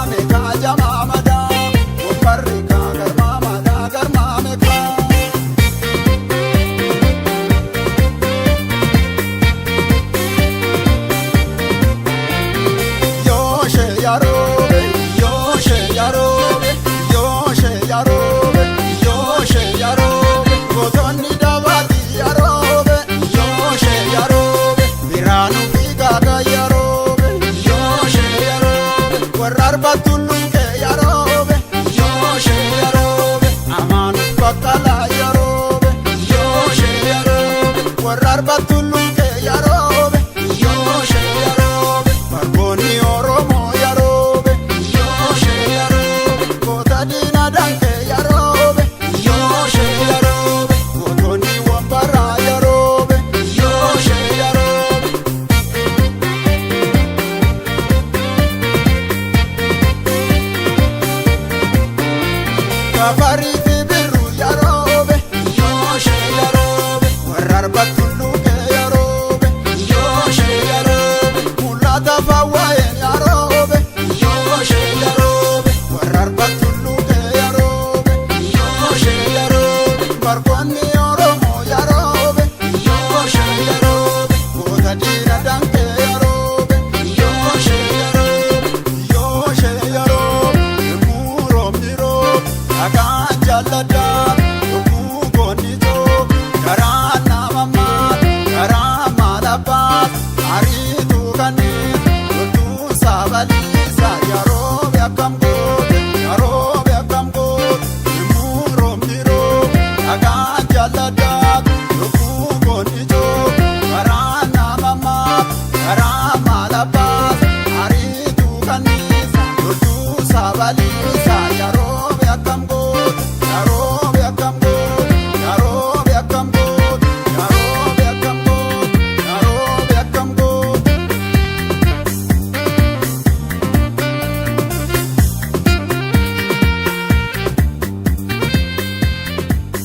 Garmaame kaa jamaamada wambarri kaa garmaamada garmaame kaa. Yooshe yaroobe yooshe yaroobe yooshe yaroobe yooshe yaroobe gootonni dabaati yaroobe yooshe yaroobe biraanu fiigaaga yaroobe yooshe yaroobe warra arba tulluke yaroobe yooshe yaroobe amaanu baqqalaa yaroobe yooshe yaroobe warra arba tulluke yaroobe yooshe yaroobe bargoonni Oromoo yaroobe yooshe yaroobe goota diina danke yaroobe yooshe yaroobe gootonni wambaraa yaroobe yooshe yaroobe. Kafarii fi birru yaroobe yooshe yaroobe warra arba tulluke yaroobe yooshe yaroobe mul'ata fawwaa'een yaroobe yooshe yaroobe warra arba tulluke yaroobe yooshe yaroobe barkoonni Oromoo yaroobe yooshe yaroobe goota diina danke yaroobe yooshe yaroobe yooshe yaroobe muroomni roobe dhagaan jaalladhaa yommuu goonni toobe karaa nama maal karaa maal abbaat ariituu kanneen loltuu saabaliisa yaroobe akkam goote yaroobe akkam goote muroomni roobe dhagaan jaalladhaa.